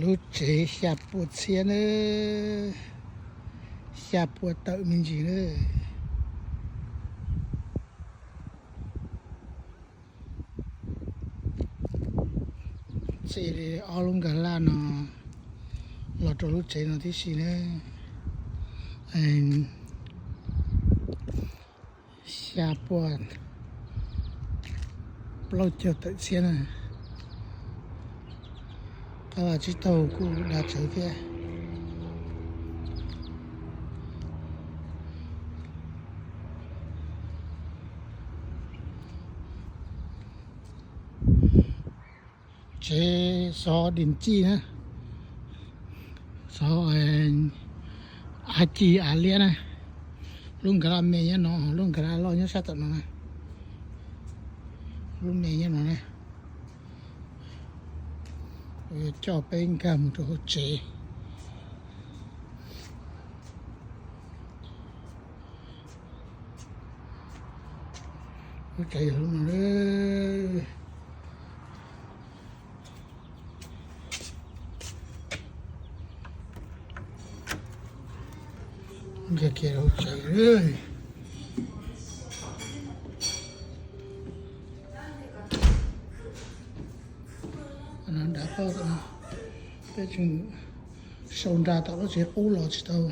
Lub tsev xya pua txhiab na, xya pua tawm me ntsis na. Txij li ob lub nkag laj no los rau lub tsev no tib si na, xya pua plaub caug tawm txhiab na. Qab vaj tsib taug kuj dav tsawv thiab. Tsev xov dis cij na, xov av ci av liab na. Lub nkag laj me nyob no, lub nkag laj loj nyob sab tom no na. Lub me nyob no na. Coj peb nkag mus rau hauv tsev. Lub tsev yog lub no. Nkag kiag hauv tsev. Dav tau, peb tseem sau nra tom lub tsev qub los tsis tau,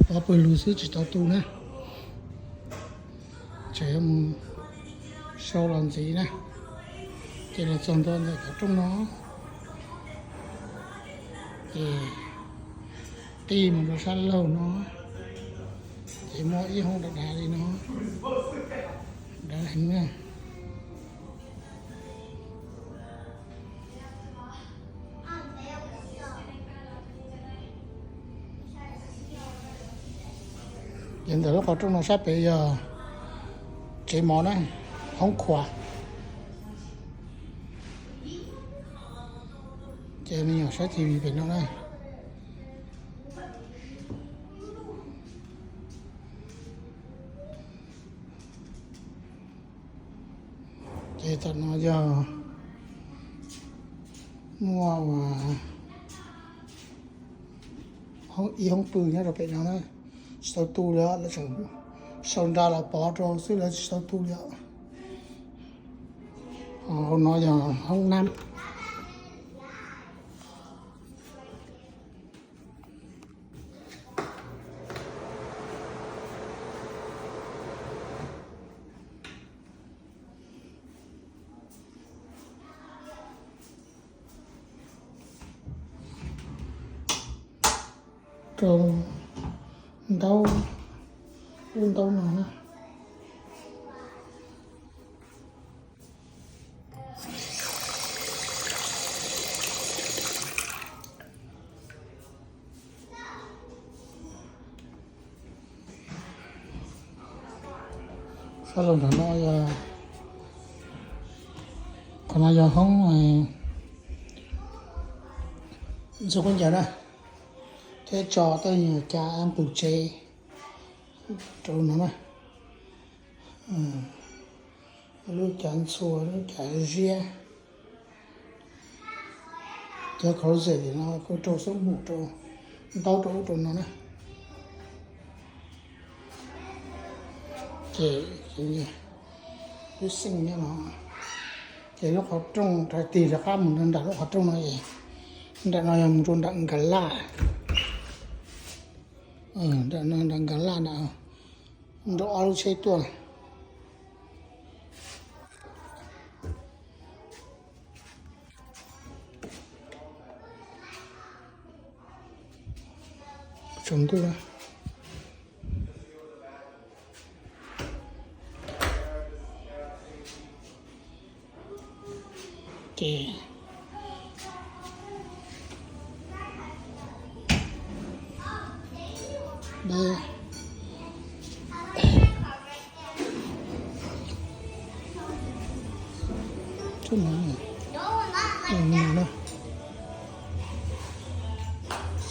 pov pawg lug xwb tsis tau tu na. Tseem yuav mus sau los ntxiv na. Ces los txog ntua ntawm qhov rooj no, ces tij mus rau sab laug no, ces muaj ib hoob dav dav li no, dav heev na. Ces ntawm lub qhov rooj no sab pem yog tsev mov na, hoob khuav. Ces me nyuam saib T V pem no na. Ces tom no yog muaj ib hoob pw nyob rau pem no na, tsis tau tu li os, lawv tseem sau nra los pov rau xwb, lawv tsis tau tu li os. Hauv no yog hoob nab. Rau ntaub, lub ntaub no na. Sab laug nram no yog, qhov no yog hoob ntxuag khaub ncaws na, thiab tso tej nyuag cav pus tsev rau no na. Lub cav ntxhua, lub cav ziab. Cov closet no kuj rau xab npum rau, ntaub rau ub rau no na. Ces lub xeej nyob no, ces lub qhov rooj rau tig rov qab mus nram lub qhov rooj no es, nram no yog mus rau nram nkag laj. Nram no nram nkag laj na, nram ob lub tsheb tuaj. Tsaus ntuj lawm. Ces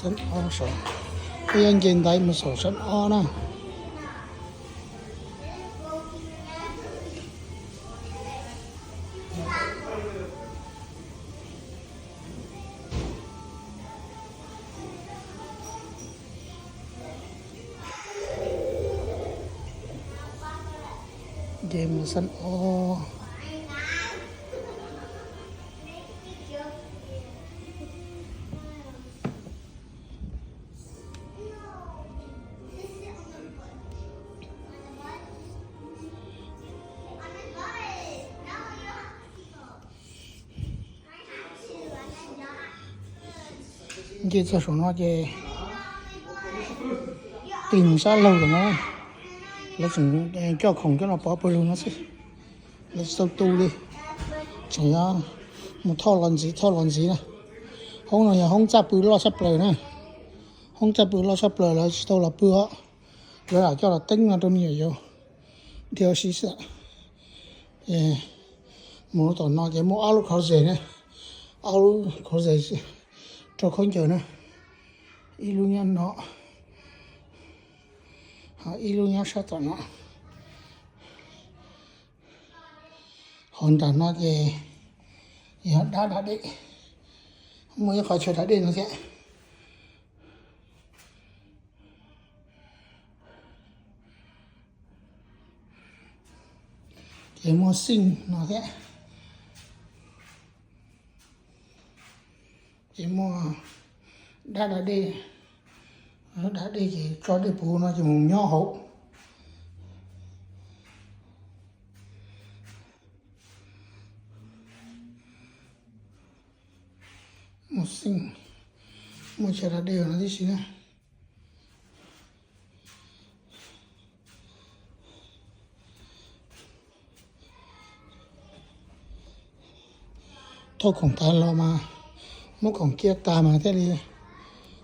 Sab ob saum, peb yuav nce ntaiv mus saum sab ob na. Ces mus xab o. Nce txog saum no ces tig mus sab laug tom no, lawv tseem coj khoom coj los pov pawg lug no xwb. Lawv tsis tau tu li, tseem mus thauj los ntxiv thauj los ntxiv na. Hoob no yog hoob txaj pw loj tshaj plaws na. Hoob txaj pw loj tshaj plaws lawv tsis tau los pw os. Lawv lam coj los teeb no rau me nyuam yaus dhia ua si xwb. Mus tom no ces muaj ob lub closet na, ob lub closet rau khaub ncaws na, ib lub nyob no, ho ib lub nyob sab tom no. Hauv nram no ces yog dab da dej, muaj ib qhov chaw da dej no thiab. Ces muaj sink no thiab. Ces muaj dab da dej, dab dej ces tso dej puv no ces mus nyob hauv. Muaj sink, muaj chaw da dej no tib si na. Thauj khoom tas los mas, muab khoom cia tas mas thiaj li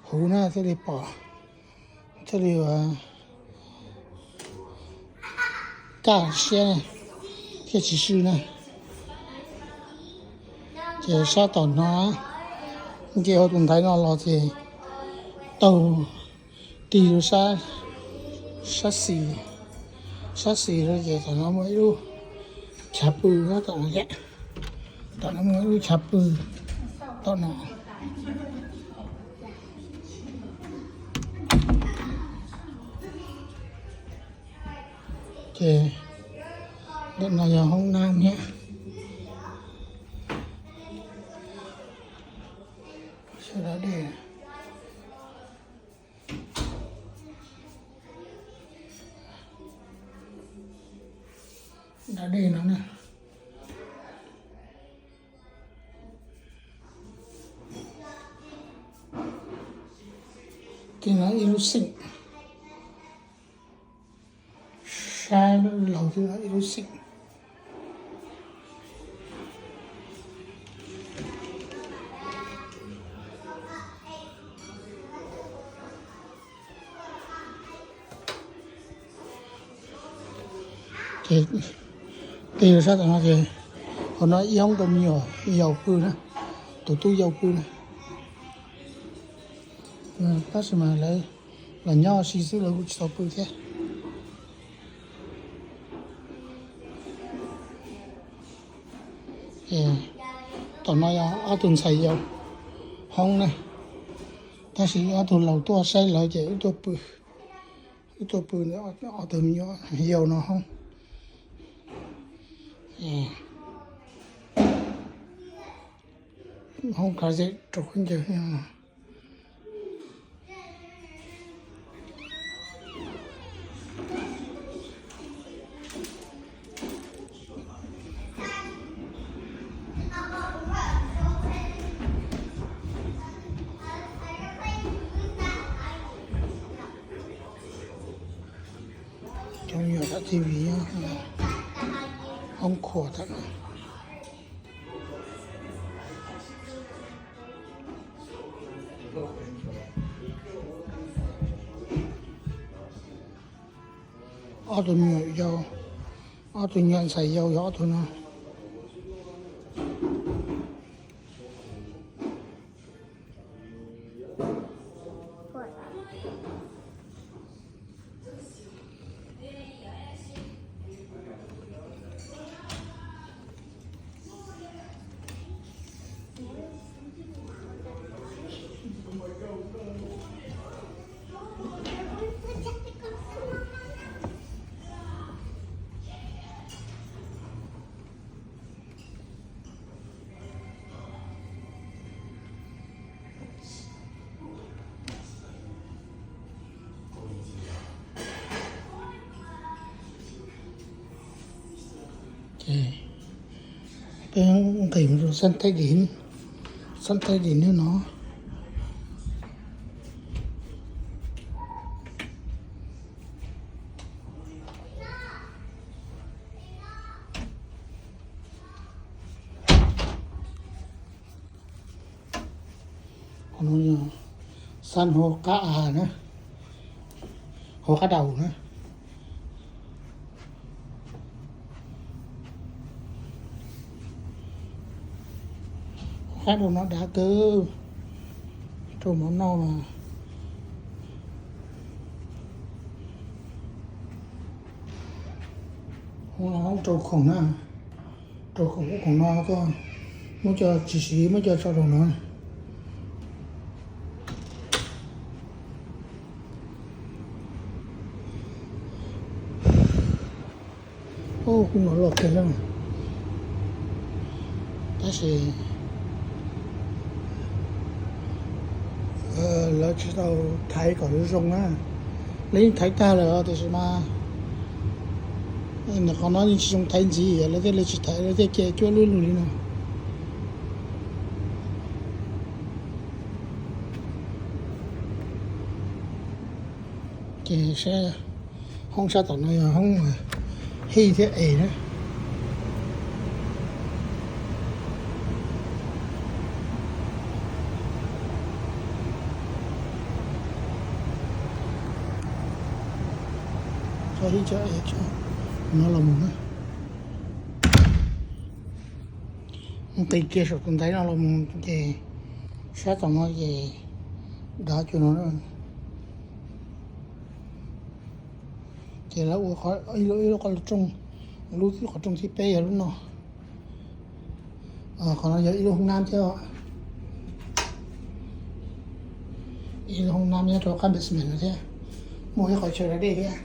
huv na, thiaj li pom, thiaj li kaj siab thiaj tsis swb na. Ces sab tom no, nce hauv tus ntaiv no los ces taug tig rau sab xis, sab xis rau ces tom no muaj ib lub chav pw, tom no, tom no muaj ib lub chav pw tom no. Ces ntawm no yog hoob nab thiab. Da dej no na. Ces no ib lub sink, sab laug twb ib lub sink. Ces tig rau sab tom no ces hauv no ib hoob rau me nyuam yaus pw na, tus tub yau pw na. Tab sis mas lawv los nyob ua si xwb lawv kuj tsis tau pw thiab. Tom no yog ob tug ntxhais yau hoob na, tab sis ob tug laus tuaj saib lawv ces wb tuaj pw, wb tuaj pw ob tug me nyuam yau no hoob. Hoob closet rau khaub ncaws. Cov me nyuam saib T V, hoob khuam tawm. Ob tug me nyuam yau, ob tug nyuam ntxhais yau yog ob tug no. Peb nqis mus rau xab taib dim, xab taib dim nws no. Xab hauv qab av na, hauv qab daus na. Hauv qab daus no dav kawg, rau mov noj mas. Hoob no hoob rau khoom na, rau khoom ub khoom no, koj muab coj tsis siv muab coj tso rau no. Ub, kuv no loj kawg na, tab sis lawv tsis tau thaiv kom zoo zoo na. Lawv yeej thaiv tag lawm tiam sis mas nim qhov no yeej tsis zoo thaiv ntxiv, lawv thiaj li tsis thaiv, lawv thiaj cia cuab lub lug li no. Ces sab, hoob sab tom no yog hoob hij thiab es na. Tso hij tso es tso no los mus na. Nqis kiag saum tus ntaiv no los mus ces sab tom no ces dav cuag no. Ces lawv ua ib lub qhov rooj, lub qhov rooj thib peb yog lub no. Qhov no yog ib lub hoob nab thiab, ib lub hoob nab nyob rau qab basement no thiab, muaj ib qhov chaw da dej thiab.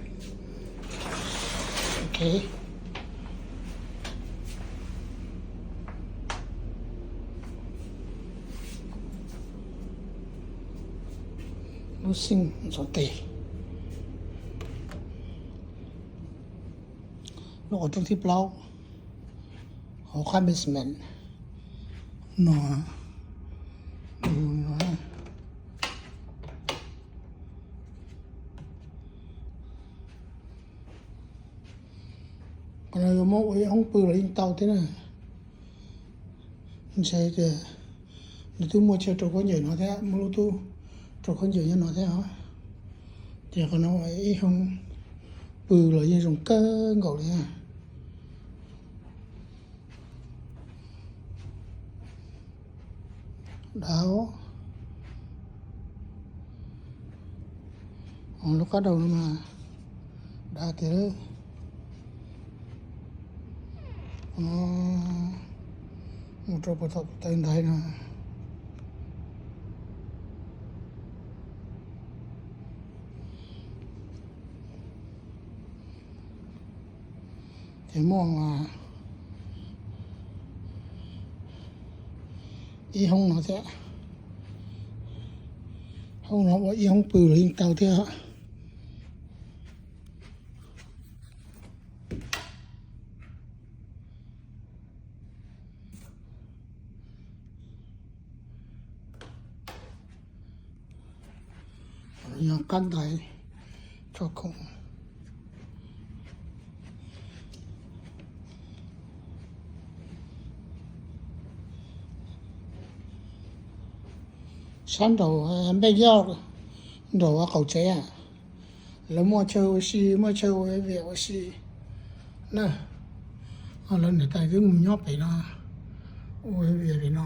Ok. Lub xeej ntxuav tes. Lub qhov rooj thib plaub hauv qab basement no. Qhov no yuav muab ua ib hoob pw los yeej tau thiab na. Ntshe tias nws twb muaj chaw rau khaub ncaws no thiab, muaj lub tub rau khaub ncaws nyob no thiab os. Ces qhov no ua ib hoob pw los yeej zoo kawg nkaus li. Dav, lub qab daus no mas dav tiag. Mus rau puag tom tus taw ntaiv no. Ces muaj ib hoob no thiab, hoob no ua ib hoob pw los yeej tau thiab. Yog qab ntaiv tso khoom. Sab nraum npej yoj, nraum qaum tsev, lawv muaj chaw ua si, muaj chaw ua viam ua si na. Lawv niam tais twb mus nyob pem no, ua viam pem no.